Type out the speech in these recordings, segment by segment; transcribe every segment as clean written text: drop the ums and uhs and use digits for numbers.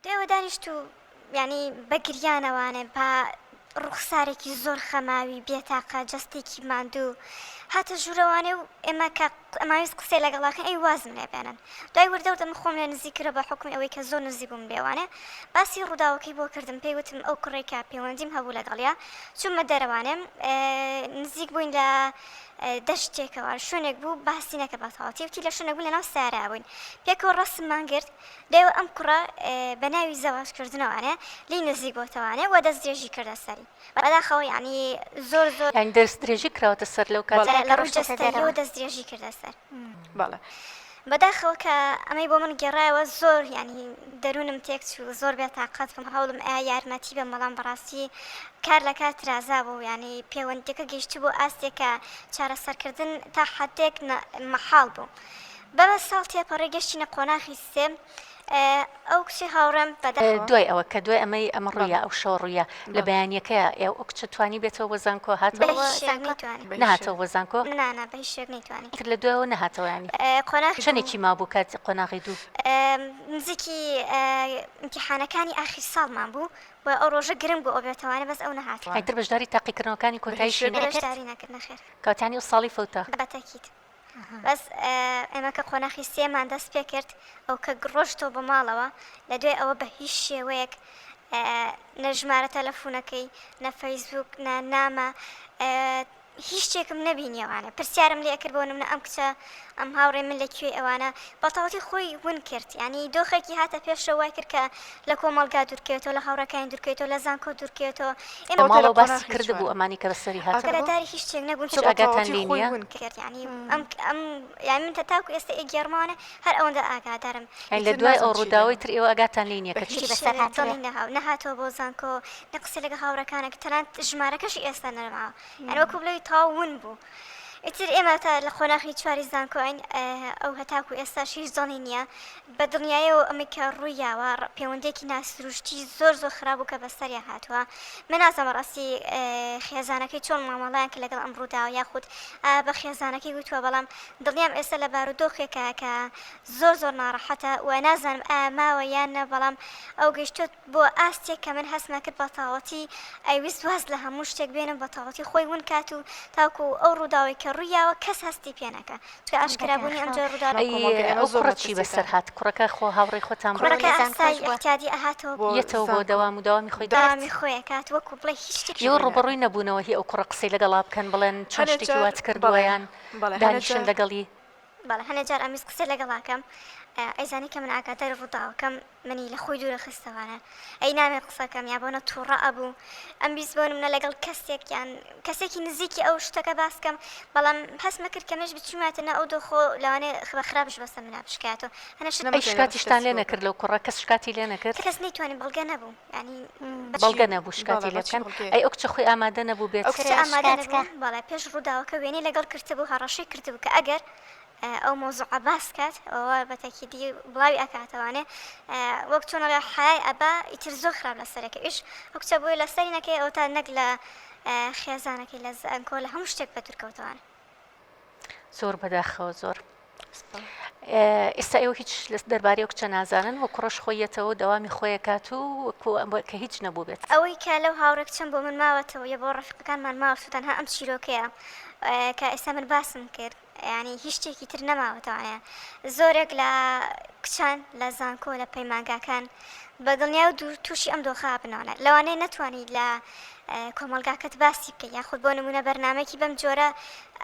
دوای دانیشت و یانی بە گریانەوانێ بە ڕوخسارێکی زۆر خەماوی بێتاقە جەستێکی ماندوو هاتە ژوورەوانێ و ئێمە کە ئەماویست قسەی لەگەڵا کەین ئەی وازم لێ بێنن دوای وردە وردە من خۆم لێ نزیک کردەوە بە حوکمی ئەوەی کە زۆر نزیک بووم لێوانێ باسی ڕووداوەکەی بۆ کردم پێی وتم ئەو کوڕەی کە پەیوەندیم هەبوو لەگەڵیا چوومە دەرەوانێ نزیک بووین لە دەشتێکەوە شوێنێک بوو باسی نەکە بە تەواوەتی وتی لە شوێنێک بوو لەناو سەیارە بووین پێکەوە ڕەسممان گرت دایوە ئەم کوڕە بە ناوی زەواج کردنەوانێ لێی نزیک بۆتەوانێ وە دەست درێژی کردە سەری بەداخەوە یانی زۆر زۆر. یانی دەست درێژی کراوەتە سەر لەو کاتە لە ڕووی جەستەییەوە دەست درێژی کردە سەر. بەڵێ. بەداخەوە کە ئەمەی بۆ من گێڕایەوە زۆر یانی دەروونم تێک چوو زۆر بێ تاقەت بووم هەوڵم ئەیا یارمەتی بەم بەڵام بەڕاستی کار لە کار ترازا بوو یانی پێوەندیەکە گەیشتبوو ئاستێک کە چارەسەرکردن تا حەدێک مەحاڵ بوو. بەمە ساڵ تێپەڕی گەشتینە قۆناخی سێم ئەو کچەی هاوڕێم بەداخەوە. دوای ئەوە کە دوای ئەمەی ئەمە ڕوویا بەڵێ ئەو شەوە ڕوویا لە بەڵێ. بەیانیەکەیا ئێ ئەو کچە توانی بێتەوە بۆ زانکۆ بە هاتەوە هیچ شێوەیەک نەیتوانی. بە هیچ نەهاتەوە شێوەیەک. بۆ زانکۆ؟ نا نا بە هیچ شێوەیەک نەیتوانی. ئیتر لە دوایەوە نەهاتەوە یانی قۆناغی دوو. چەنێکی مابوو کاتی قۆناغی دوو؟ نزیکی ئیمتیحانەکانی ئاخیر ساڵمان بوو و ئەو ڕۆژە گرنگ بوو ئەو بێتەوانێ بەس ئەو نەهاتەوە. ئیتر بەشداری تاقیکردنەوەکانی بە هیچ کۆتاییشی شێوەیەک نەکرد؟ بەشداری نەکرد نەخێر. کەواتە یانی ئەو ساڵی فەوتا؟ بە تەئکید. بەس ئێمە کە قۆناخی سێمان دەست پێکرد ئەو کە ڕۆشتەوە بۆ ماڵەوە لە دوای ئەوە بە هیچ شێوەیەک نە ژمارە تەلەفونەکەی نە فەیسبوک نە نامە هیچ شتێکم نەبینیەوانە پرسیارم لێ کرد بۆ نمونە ئەم کچە ئەم هاوڕێ من لە کوێی ئەوانە بەتەواوەتی خۆی ون کرد یعنی دۆخێکی هاتە پێشەوە وای کرد کە لە کۆمەڵگا دوورکەوێتەوە لە هاوڕێکانی دوورکەوێتەوە لە زانکۆ دوورکەوێتەوە لە ئێمە کەوتە لە ماڵەوە باسی قۆناخی کردبوو چوار ئەمانی کە بەسەری هاتبوو؟ ئاگادار ئاگاداری هیچ شتێک نەبوون هیچ کە چ ئاگاتان بەتەواوەتی لێی خۆی نییە؟ ون کرد. کرد یعنی ئەم ئەم یعنی من تاکو ئێستا ئەیگێڕمەوانێ هەر ئەوەندە ئاگادارم یانی لە ئیتر دوای ئەو نازانم چی ڕووداوەی لێ تر ئێوە ئاگاتان لێی نییە بە کە هیچ چی شتێک بەسەر هاتبێ؟ دڵی نەها نەهاتەوە بۆ زانکۆ نە قسەی لەگەڵ هاوڕێکانە کرد تەنانەت ژمارەکەشی ئێستا نەماوە یعنی وەکو بڵێی تەواو ون بوو ئیتر ئێمە تا لە قۆناخی چواری زانکۆین ئەو هەتاکو ئێستاش هیچ دڵی نییە بە دڵنیایەوە ئەمەی کە ڕووی یاوە پەیوەندیەکی ناسروشتی زۆر زۆر خراپ بوو کە بەسەریا هاتووە من نازانم بەڕاستی خێزانەکەی چۆن مامەڵەیان کرد لەگەڵ ئەم ڕووداوە یاخود بە خێزانەکەی وتووە بەڵام دڵنیام ئێستا لە بارودۆخێکە کە زۆر زۆر ناڕەحەتە و نازانم ئایا ماوە یان نە بەڵام ئەو گەیشتووە بۆ ئاستێک کە من هەستم کرد بە تەواوەتی ئەیویست واز لە هەموو شتێک بێنم بە تەواوەتی خۆی ون کات و تاکو ئەو ڕووداوەی کە ڕووی یاوە کەس هەستی پێ نەکا چونکە ئاشکرا بوونی ئەم جۆرە ڕووداوە ئەی کۆمەڵگەی ئێمە ئەو زۆر کوڕە چی بەسەر مەترسیدارە. هات؟ کوڕەکە خۆ هاوڕێی خۆتان بوو؟ کوڕەکە لە زانکۆش ئاسایی بووە. ئیعتیادی ئەهاتەوە بۆ یەتەوە بۆ زانکۆ. دەوام و دەوامی خۆی دەکرد؟ دەوامی خۆی ئەکات وەکو بڵێی هیچ شتێکی ئێوە ڕووی نەداوە. ڕووبەڕووی نەبوونەوە هی ئەو کوڕە قسەی لەگەڵا بکەن بڵێن چۆن هەنێ شتێکی جار وات کردووە بەڵێ یان بەڵێ هەنێ دانیشن جار لەگەڵی؟ بەڵێ هەنێ جار ئەمویست قسەی لەگەڵا کەم ئەیزانی کە من ئاگاداری ڕووداوەکەم منی لە خۆی دوورە خستەوانە ئەی نامێ قسەکەم یا بۆنە تووڕە ئەبوو ئەم بیست بۆ نمونە لەگەڵ کەسێک یان کەسێکی نزیکی ئەو شتەکە باس کەم بەڵام هەستمە کرد کە منیش بچوومەتە ناو ئەو دۆخۆ لەوانەیە بە خراپش بەسەر منا بشکایەتەوە هەنە شت ئەی نەمەتوانی شکاتیشتان لێ ڕشتە نەکرد لەو کوڕە کەس شکاتی لێ نەکرد؟ کەس نەیتوانی بەڵگە نەبوو یانی بەچی بەڵگە نەبوو بەڵێ شکاتی لێ بەچی بکەن بەڵگەیەک ئەی ئەو کچە خۆی ئامادە نەبوو بێت ئەو کچە کچە ئامادە شکات کە نەبوو بەڵێ پێش ڕووداوەکە وێنەی لەگەڵ کردبوو هەڕەشەی کردبوو کە ئەگەر ئەو مەوزوعە باس کات ئەوە بە تەکیدی بڵاوی ئەکاتەوانێ وەک چۆن ئەڵێ حەیای ئەبا ئیتر زۆر خراپ لەسەرەکە ئیش ئەو کچە بۆیە لەسەری نەکەی ئەوتا نەک لە خێزانەکەی لە زانکۆ لە هەموو شتێک بە دوورکەوتەوانە. زۆر بەداخەوە زۆر. ئێستا ئێوە هیچ لە دەربارەی ئەو کچە نازانن و کوڕەش خۆی یەتەوە و دەوامی خۆی ئەکات و وەکو کە هیچ نەبووبێت. ئەوەی کە لەو هاوڕێ کچەم بۆ من ماوەتەوە یا بۆ ڕەفیقەکانمان ماوەتەوە تەنها ئەم چیرۆکەیە کە ئێستا من باسم کرد یانی هیچ شتێکی تر نەماوەتەوانێ زۆرێک لە کچان لە زانکۆ لە پەیمانگاکان بە دڵنیای و دوور تووشی ئەم دۆخە بنەوەە لەوانەیە نەتوانی لە کۆمەڵگاکەت باسی بکەی یاخود بۆ نمونە بەرنمەکی بەم جۆرە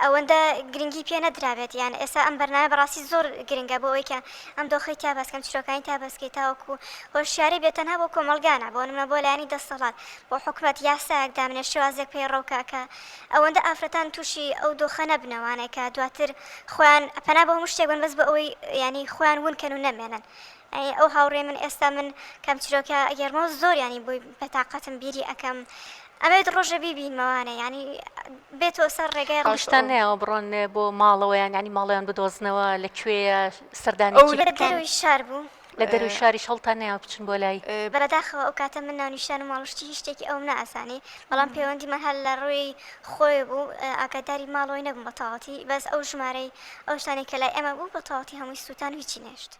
ئەوەندە گرنگی پێ نەدرابێت یان ئێستا ئەم بەرنامە بەڕاستی زۆر گرنگە بۆ ئەوەی کە ئەم دۆخەی تیا باسکەم چیرۆکانی تا بەسکەی تاوەکو هۆشیاری بێت تەنها بۆ کۆمەڵگانە بۆ نمونە بۆ لایەنی دەسەڵات بۆ حکومەت یاسایەک دابنێ شێوازێک پەیڕەوکە کە ئەوەندە ئافرەتان تووشی ئەو دۆخە نەبنەوانێ کە دواتر خۆیان پەنا بۆ هەموو شتێک بن بەس بۆ ئەوەی ینی خۆیان ون کەن و نەمێنن یانی ئەو هاوڕێی من ئێستا من کەم چیرۆکە ئەگێڕمەوە زۆر ینی بۆی بەتاقەتم بیری ئەکەم ئەمەوێت ڕۆژە بیبینمەوانێ ینی بێتەوە سەر ڕێگای ڕاست هەوڵشتان نەیاوە بڕۆن بۆ ماڵەوەیان یانی ماڵیان بدۆزنەوە لە کوێیە سەردانی ئەو چی لە بکەن دەرەوەی شار بوو. لە دەرەوەی شاریش هەوڵتان نەیاوە بچن بۆ لای؟ بەداخەوە ئەو کاتە من ناونیشان و ماڵ و شتی هیچ شتێکی ئەوم نەئەزانی بەڵام پەیوەندیمان هەر لە ڕووی خۆی بوو ئاگاداری ماڵەوەی نەبووم بە تەواوەتی بەس ئەو ژمارەی ئەو شتانەی کە لای ئێمە بوو بە تەواوەتی هەمووی سووتان و هیچی نەهێشت.